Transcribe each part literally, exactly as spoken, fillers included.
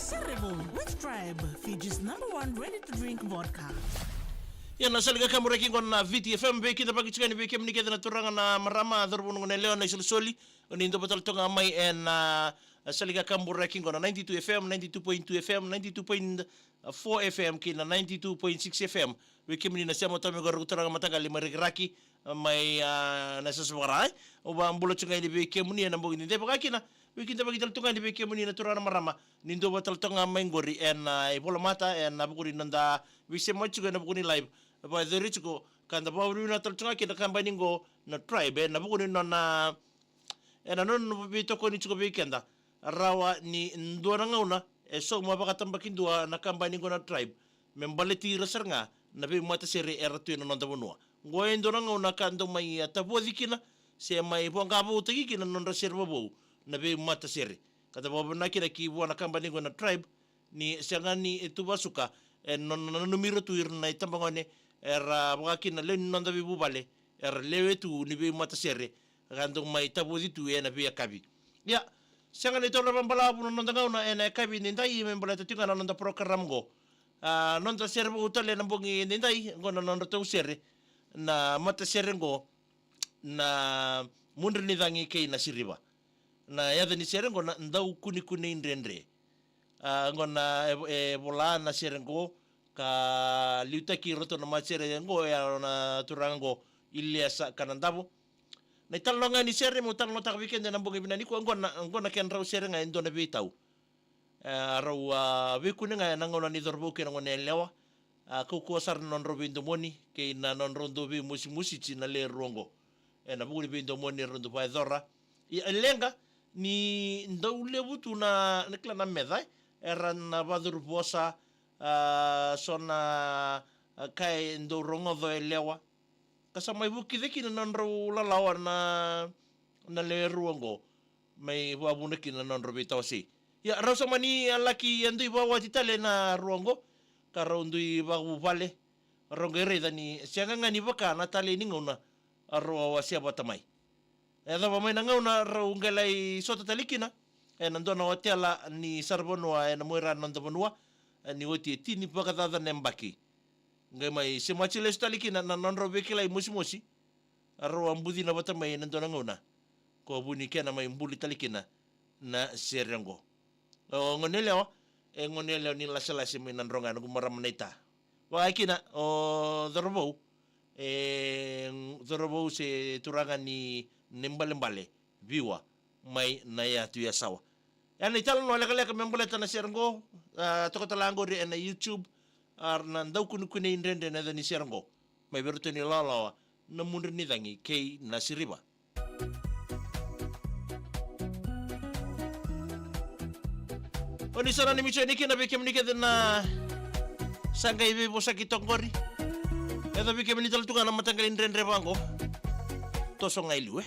Serevou with Tribe, Fiji's number one ready-to-drink vodka. Ia na sala ni kakaburaki qo na Viti F M, veikidavaki tiko yani vei kemuni kece na turaga na marama, cauravou, na goneyalewa, na isolisoli. O ni dua vata tale toka ga mai ena sala ni kakaburaki qo na ninety-two F M, ninety-two point two F M, ninety-two point four F M kei na ninety-two point six F M. Vei kemuni na sema tale mai qo, rau turaga, mataqali mai Rakiraki, mai, a, na Sasavara. Au vakabula tiko ga yani vei kemuni ena bogi nikua, vaka kina veikidavaki tale toka ga yani vei kemuni na turaga na marama, ni dua vata tale toka ga mai qori ena, a, ivolamata, ena vuku ni noda veisema tiko ena vuku ni live. Vakayacori tiko ka da vakavinavinaka tale toka ga kina na kabani qo na Tribe ena vuku ni nona, ena nona veitokoni tiko vei keda. Rawa ni dua na gauna e sauma vakatabakidua na kabani qo na Tribe me baleti ira sara ga na veimatasere era tu ena noda vanua. Qo e dua na gauna ka dau mai, a, tavoci kina se mai vakavoutaki kina na nodra sere vovou na veimatasere. Ka da vakavinavinaka kina ki vua na kabani qo na Tribe, ni sega ni tu vakasuka, e, nona nanumi ira tu ira na itabagone era vaka kina lewe ni noda veivuvale, era lewe tu ni veimatasere ka dau mai tavoci tu ena veiyakavi. Ia, sega ni toro vakabalavu na noda gauna ena yakavi nidai me baleta tiko ga na noda program qo. A, noda sere vou tale ena bogi nidai qo na nodratou sere na matasere qo na Mudre ni Cagi kei Nasiriva. Na yaca ni sere qo na Dau Kunekunei Dredre. A, qo na e, e vola na sere qo ka liutaki iratou na matasere qo, e, na turaga qo Iliesa Kanadavo. Na italanoa ga ni sere meu talanoataka vei keda ena bogi vinaka nikua, qo na, qo na kedrau sere ga e dua na veitau. E, a rau, a, veikune ga ena gauna ni cauravou kei na goneyalewa. A, kaukauwa sara na nodrau veidomoni kei na nodrau dau veimosimosi tiko na lewe rua qo. Ena vuku ni veidomoni erau dau vakayacora. Ia, e leqa ni dau levu tu na, na kila na meca, e, era na vakacuru vosa, a, so na, a, ka e dau rogoca e lewa. Ka sa mai vukica kina na nodrau lalawa na, na lewe rua qo, mai vakavuna kina na nodrau veitawasei. Ia, rau sa mani, a, laki, a, dui vakawati tale na rua qo, ka rau dui vakavuvale. Rau qai raica ni sega ga ni vaka na talei ni gauna a rau a wasea vata mai. E yacova mai na gauna rau qai lai sota tale kina ena dua na otela ni saravanua ena muaira na noda vanua, e, ni oti e tini vakacaca na yabaki. Qai mai semati lesu tale kina na nodrau veikilai mosimosi, a rau a bucina vata mai ena dua na gauna ko vu ni kena mai buli tale kina na sere qo. O goneyalewa, e goneyalewa ni Laselase mai Nadroga, noqu marama naita. Vaka kina o cauravou, e cauravou se turaga ni, ni Balebale, Viwa, mai na yatu Yasawa. Ia na italanoa lekaleka me baleta na sere qo, a, toka tale ga qori ena YouTube, a, na Dau Kunekunei Dredre na yaca ni sere qo. Mai vei iratou na ilawalawa na Mudre ni Cagi kei Nasiriva. O ni sa nanumi tiko yani kina vei kemuni kece na sa qai veivosaki toka qori. Yaco vei kemuni tale tu ga na mataqali dredre vaqo. Toso ga i liu, e.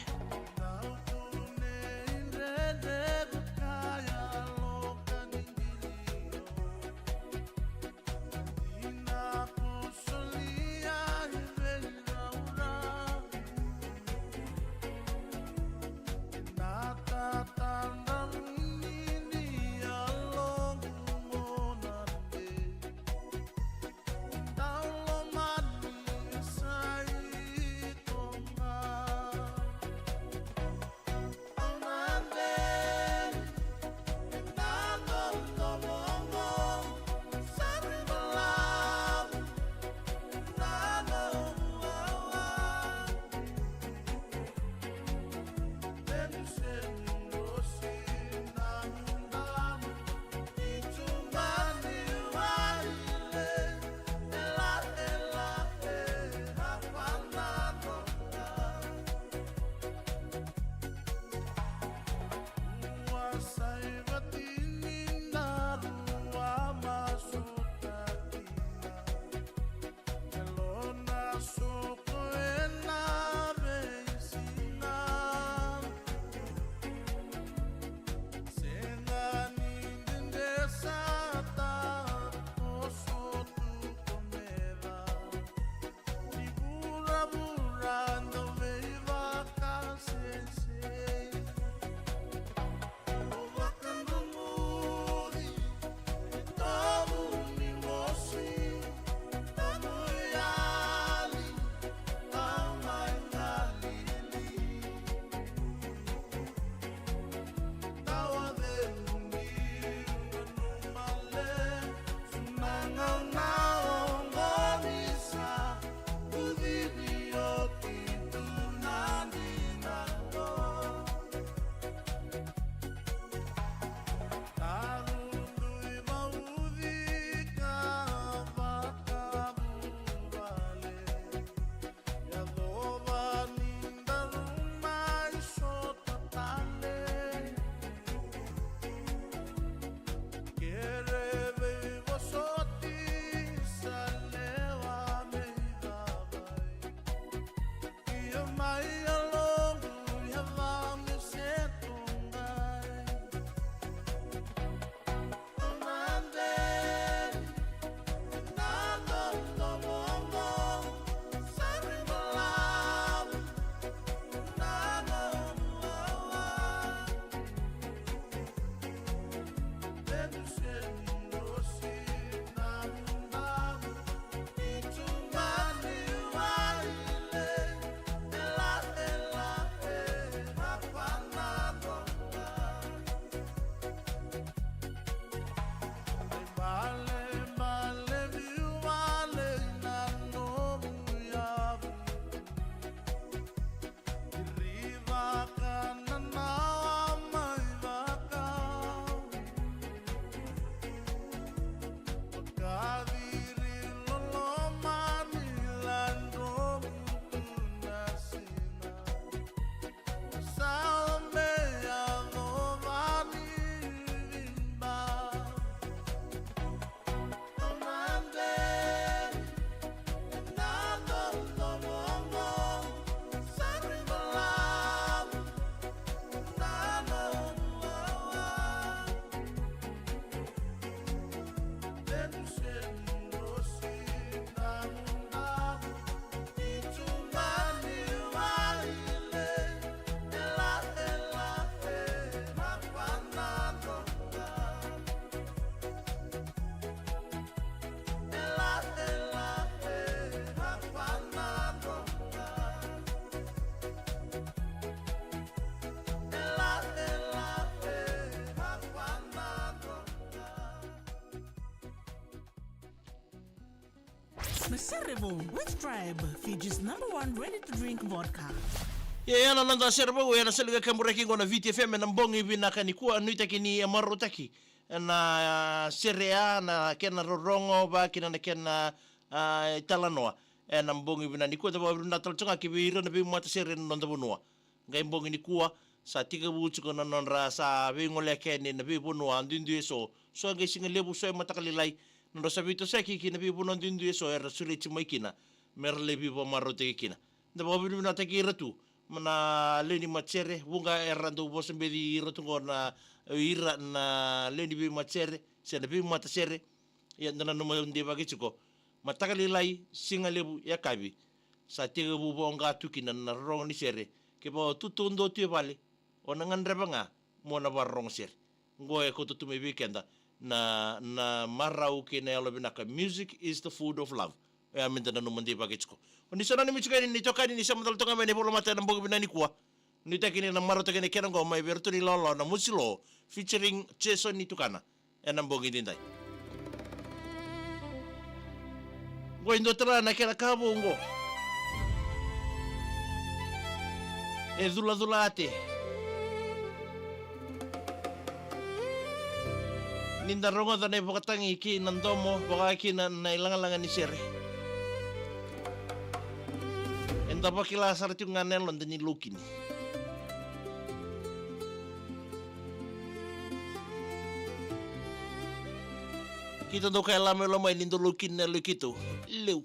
Na Sere Vou with Tribe, Fiji's number one ready-to-drink vodka. Ia, ia na noda Sere Vou ena sala ni kaburaki qo na Viti F M ena bogi vinaka nikua. Nuitaki ni e marautaki na sere ya, na kena rorogo, vaka kina na kena, a, italanoa ena bogi vinaka nikua. Da vakavinavinaka tale tu ga ki vei ira na veimatasere ena noda vanua. Qai bogi nikua, sa tekivu tiko na nodra sa veigoleyaki yani na veivanua duidui eso. So e qai sigalevu, so e mataka lailai. Nodra sa veitosoyaki ki na veivanua duidui eso era sureti mai kina, mera lai veivakamarautaki kina. Da vakavinavinakataki ira tu na lewe ni matasere, vuqa era dau vosa beci ira tu qo na, ira na lewe ni veimatasere se na veimatasere. Ia da nanuma deivaki tiko, mataka lailai, sigalevu, yakavi, sa tekivu voqa tu kina na rorogo ni sere. Kevaka o tu taudua tu e vale, o na gadreva ga mo na vakarorogo sere. Qo e kauta tu mai vei keda na, na marau kei na yalovinaka. Music is the food of love. Oya meda nanuma deivaki tiko. O ni sa nanumi tiko yani na itokani ni sema tale toka mai na ivolamata ena bogi vinaka nikua. Nuitaki ni na marautaki na kena qo mai vei iratou na ilawalawa na Mosi Lo featuring Jason ni Tukana ena bogi daidai. Qo e dua tale na kena ka vou qo. E culacula ate. Ni da rogoca na ivakatagi kei na domo, vaka kina na ilagalaga ni sere, eda vakila sara tiko ga na yaloda ni loukini. Keitou dau kaya lama e lomai ni dau loukini na yalo i keitou. Leu.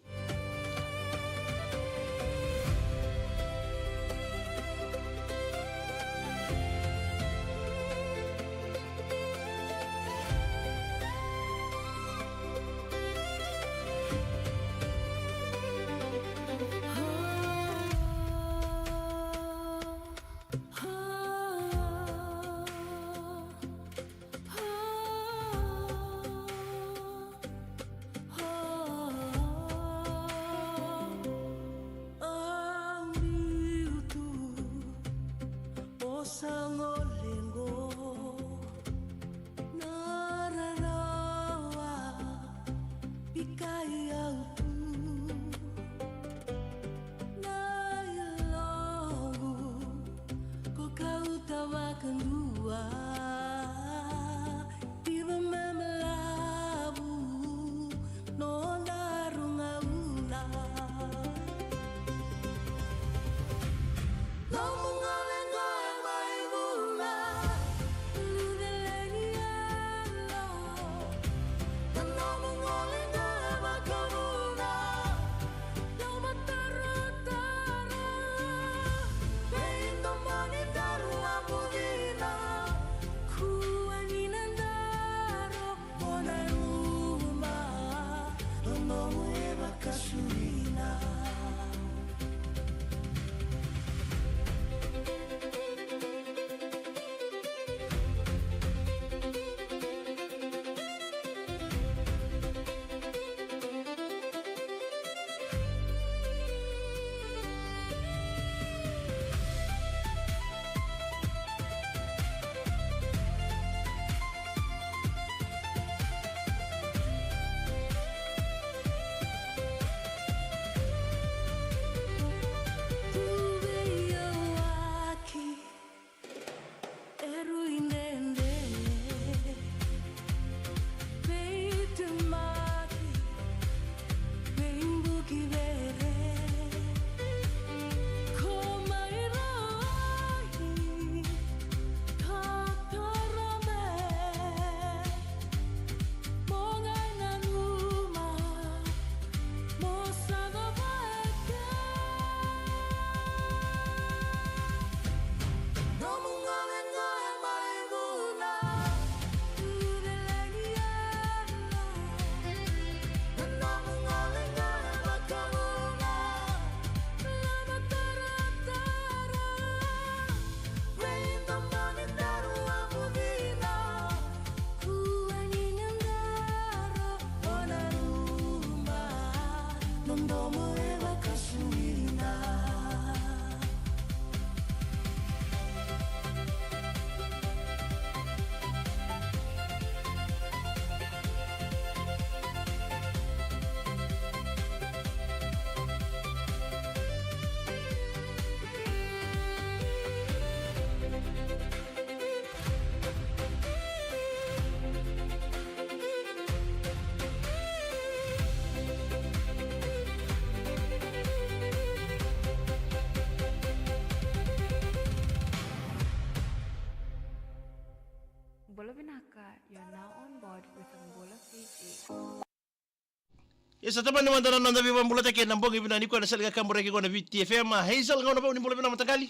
Sa tamani mada na noda veivakabulataki ena bogi vinaka nikua ena sala ni kakaburaki qo na V T F M. Hazel Gaunavou, ni bula vinaka mataqali.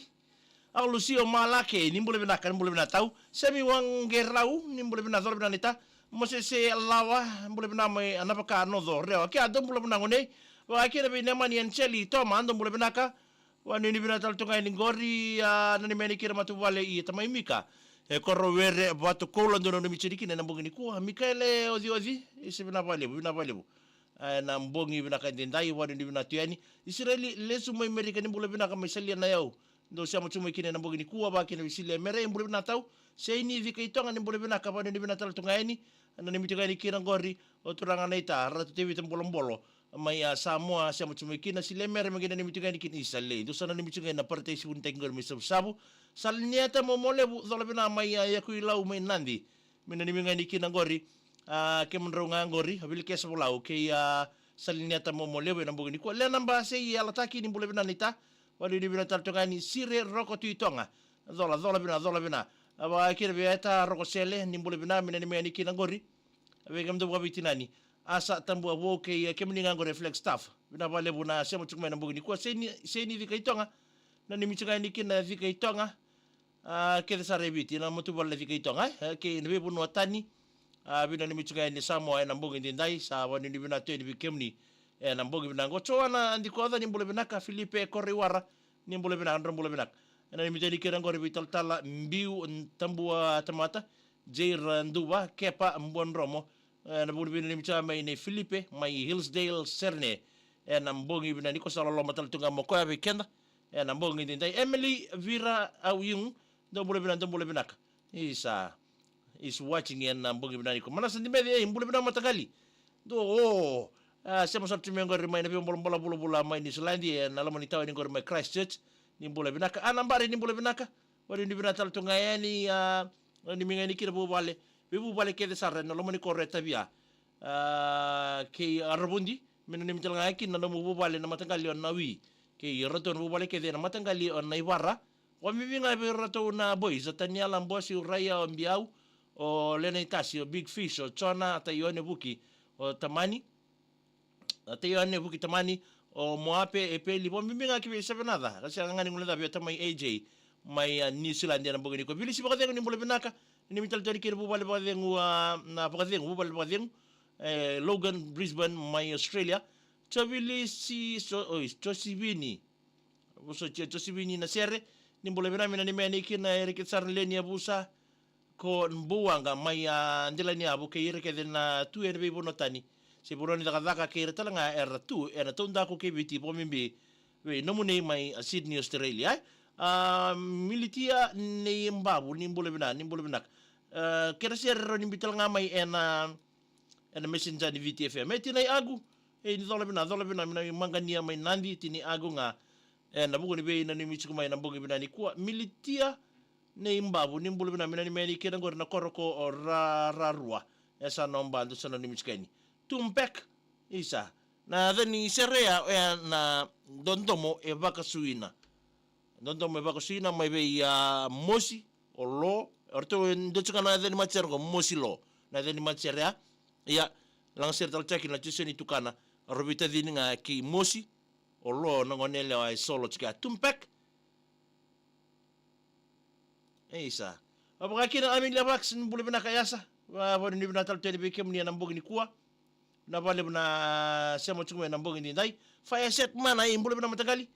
Alusio Malake, ni bula vinaka, ni bula vinaka tau. Semi Waqerau, ni bula vinaka, cola vinaka naita. Mosese Lawa, bula vinaka mai Navaka, Noco, Rewa. Kea, dou bula vinaka gone. Vakakina vei Nemani Anseli Toma, dou bula vinaka. Vakanuinui vinaka tale tu ga yani qori, a, nanumi yani kina matavuvale i tamai Mika. E Korovere, Vatukoula, dou nanumi tiko yani kina ena bogi nikua. Mikaele Ocioci, isa vinaka vakalevu, vinaka vakalevu. A, ena bogi vinaka edaidai, vakanuinui vinaka tu yani. Isireli Lesu mai Merika, ni bula vinaka mai Salia na yau. Dou sema tu mai kina ena bogi nikua, vakakina vei Silia Mere, bula vinaka tau. Seini Cikaitoga, ni bula vinaka, vakanuinui vinaka tale tu ga yani. Nanumi tiko yani kina qori, o turaga naita, Ratu Tevita Bolobolo. Mai a Samoa, sema tu mai kina, Silia Mere, mai kina nanumi tiko yani kina Isireli. Dou sa nanumi tiko yani na Paradise Vunitaki qori mai Savusavu. Saliniata Momolevu, cola vinaka mai a Yakuilau mai Nadi. Me nanumi ga yani kina qori, a, kemudrau ga qori, a Vilikesa Volau, kei a Saliniata Momolevu ena bogi nikua. Lena Basei Yalataki, ni bula vinaka naita. Vakanuinui vinaka tale tu ga yani Sire Roko Tuitoga. Cola, cola vinaka, cola vinaka. A, vakakina vei Eta Roko Sele, ni bula vinaka, me nanumi yani kina qori. Vei kemudou vakaveitinani. Asa Tabuavou kei, e, kemuni ga qori e Flagstaff. Vinaka vakalevu na sema tiko mai ena bogi nikua. Seini, Seini Cikaitoga. Nanumi tiko ga yani kina Cikaitoga. A, kece sara e Viti, na matavuvale na Cikaitoga, e, kei na veivanua tani. A, veinanumi tiko ga yani Samoa ena bogi edaidai, sa vakanuinui vinaka tu yani vei kemuni ena bogi vinaka qo. Joana Dikoca, ni bula vinaka, Filipe Koreiwara, ni bula vinaka, drau bula vinaka. Ena nanumi tiko yani kina qori vei talatala Biu Tabuatamata, Jaira Duva, Kepa Buadromo, ena vuku ni veinanumi tiko mai nei Filipe mai Hillsdale, Sydney. Ena bogi vinaka nikua, sa loloma tale tu ga mo koya vei keda. Ena bogi edaidai, Emily Vira Auyung, dou bula vinaka, dou bula vinaka. Isa, is watching ena bogi vinaka nikua. Manasa Dimeci, e, bula vinaka mataqali. Dou, o, a, sema sara tu mai qori mai na veibolabola vulavula mai Niusiladi, ena loma ni tauni qori mai Christchurch. Ni bula vinaka. Ana Bari, ni bula vinaka. Vakanuinui vinaka tale tu ga yani, a, nanumi ga yani kina vuvale, veivuvale kece sara ena loma ni koro e Tavia. A, kei Aravudi, me nanumi tale ga kina na nomu vuvale na mataqali o Nawi. Kei iratou na vuvale kece ena mataqali o Naivara. Vakabibi ga vei iratou na boys, o Taniela, Bosi, o Raya, o Biau, o Lenaitasi, o Big Fish, o Jona, a Taione, Vuki, o Tamani, a Taione, Vuki, Tamani, o Moape, Epeli, vakabibi ga ki vei Sevenaca, ka sega ga ni guilecavi, o tamai A J, mai, a, Niusiladi ena bogi nikua. Vilisi Vakacegu, ni bula vinaka, nanumi tale tu yani kina vuvale Vakacegu, a, na Vakacegu, vuvale Vakacegu, e, Logan, Brisbane, mai Australia. Jovilisi, so, oi, Josivini. Vosoti, Josivini Nasere, ni bula vinaka, me nanumi yani kina Erikit Sarleni Avusa, ko Buwaqa mai, a, Dilaniyavu, kei ira kece na tu ena veivanua tani. Se vanua ni cakacaka kei ira tale ga era tu ena taudaku kei Viti, vakabibi vei nomu nei mai, a, Sydney, Australia, e. A, Militia Nei Bavu, ni bula vinaka, ni bula vinaka. A, kena sere rau ni biu tale ga mai ena, ena Messenger ni V T F M. E, Tinai Agu, e, ni cola vinaka, cola vinaka, me na mai Maqania mai Nadi, Tinai Agu ga. Ena vuku ni veinanumi tiko mai ena bogi vinaka nikua. Militia Nei Bavu, ni bula vinaka, me nanumi yani kina qori na koro ko Ra-, Rarua. E sa noba, dou sa nanumi tiko yani. Tumpek, isa. Na yaca ni sere ya, e na Dodomo e Vakasuina. Dodomo e Vakasuina mai vei, a, Mosi, o Lo. O ratou e dua tiko na yaca ni matasere qo, Mosi Lo. Na yaca ni matasere ya. Ia, lagasere tale tiko na Jesoni Tukana. Rau veitacini ga kei Mosi, o Lo, na gone yalewa e solo tiko ya. Tumpek. E isa. A, vaka kina Amelia Vax, ni bula vinaka yasa. Va, vakanuinui vinaka tale tu yani vei kemuni ena bogi nikua. Na vakalevu na sema tiko mai ena bogi edaidai. Fire Set Mana, e, bula vinaka mataqali.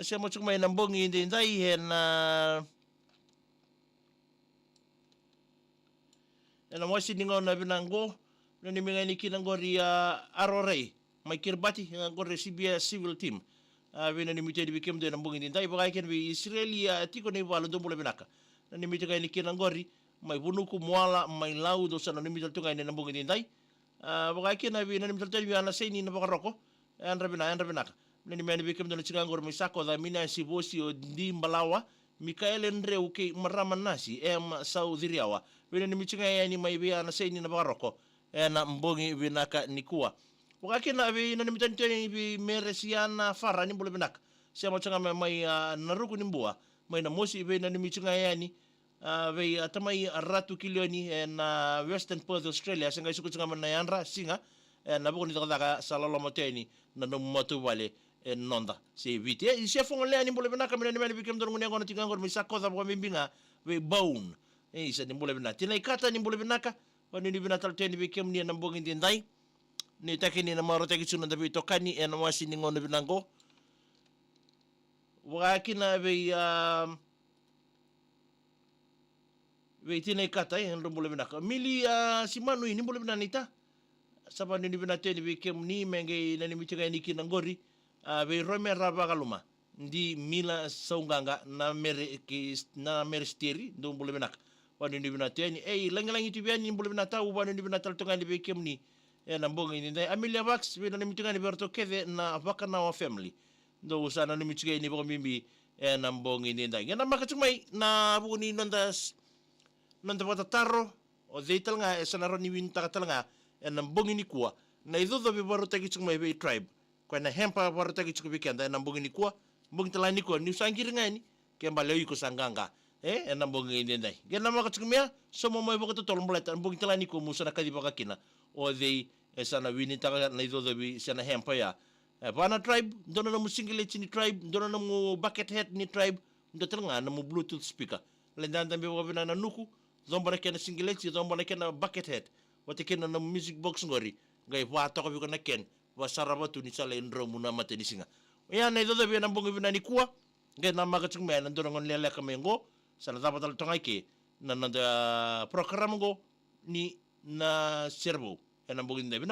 Sema tiko mai ena bogi edaidai ena, ena wasi ni gauna vinaka qo. Nanumi ga yani kina qori, a, Aro Rai mai Kiribati, a, qori C B S Civil Team. A, veinanumi tu yani vei kemudou ena bogi edaidai, vaka kina vei Isireli, a, tiko na ivalu, dou bula vinaka. Nanumi tu ga yani kina qori mai Vunuku, Moala, mai Lau, dou sa nanumi tale tu ga yani ena bogi edaidai. A, vaka kina veinanumi tale tu yani vei Ana Saini Navakaroko. Yadra vinaka, yadra vinaka. Nanumi yani vei kemudou na tiko ga qori mai Sakoca, Minasi, Vosi, o Di Balawa, Mikaele Dreu kei marama Nasi, em, Sau Ciriawa. Veinanumi tiko ga yani mai vei Ana Saini Navakaroko ena bogi vinaka nikua. Vaka kina veinanumi tale tu yani vei Meresiana Fara, ni bula vinaka. Sema tiko ga mai, mai, a, Naruku ni Bua mai Namosi, veinanumi tiko ga yani, a, vei, a, tamai Ratu Kilioni ena Western Perth, Australia. Se qai suka tiko ga mai na yadra, siga. E, na vuku ni cakacaka sa loloma tu yani na nomu matavuvale, e, noda se Viti. E, i Seafogo Lea, ni bula vinaka, me nanumi yani vei kemudou na gone yaqona tiko ga qori, me sa koca vakabibi ga vei Baun. E, isa, ni bula vinaka. Tina Ikata, ni bula vinaka, vakanuinui vinaka tale tu yani vei kemuni ena bogi edaidai. Nuitaki ni na marautaki tu na noda veitokani ena wase ni gauna vinaka qo. Vaka kina vei, a, vei Tina Ikata, e, drau bula vinaka. Mili, a, Simanu, ni bula vinaka naita. Sa vakanuinui vinaka tu yani vei kemuni, me qai nanumi tiko yani kina qori. A, vei Romera Vakaluma, Di Mila Sauqaqa, na Mere, ki, na Mere Steri, dou bula vinaka. Vakanuinui vinaka tu yani. Ei, Lagilagi Tuvi yani, ni bula vinaka tau, vakanuinui vinaka tale tu ga yani vei kemuni ena bogi edaidai. Amelia Vax, veinanumi tiko ga yani vei iratou kece na Vakanawa family. Dou sa nanumi tiko yani vakabibi ena bogi edaidai. Qai namaka tiko mai na vuku ni noda s-, noda vakatataro, o cei tale ga e sa na rawa ni winitaka tale ga ena bogi nikua na icocovi vakarautaki tiko mai vei Tribe. Koya na hamper vakarautaki tiko vei keda ena bogi nikua, bogi tale ga nikua, niu sa qiri ga yani, ke bale o iko sa qaqa. E, ena bogi edaidai. Qai namaka tiko mai ya, sauma mai vakatotolo baleta na bogi tale ga nikua mo sa na kacivaka kina o cei e sa na winitaka na icocovi se na hamper ya. E, va na Tribe, dua na nomu singileti ni Tribe, dua na nomu bucket hat ni Tribe, dua tale ga na nomu Bluetooth speaker. Lai dadabe vakavinaka na nuku, coba na kena singileti, coba na kena bucket hat, vata kei na nomu music box qori, qai va toka vei iko na can, vasarava tu ni sa lai dromu na matanisiga. Oya na icocovi ena bogi vinaka nikua. Qai namaka tiko mai na dua na gauna lekaleka mai qo, sa na cava tale toka ga i ke na noda program qo ni Na Serevou ena bogi edaidai.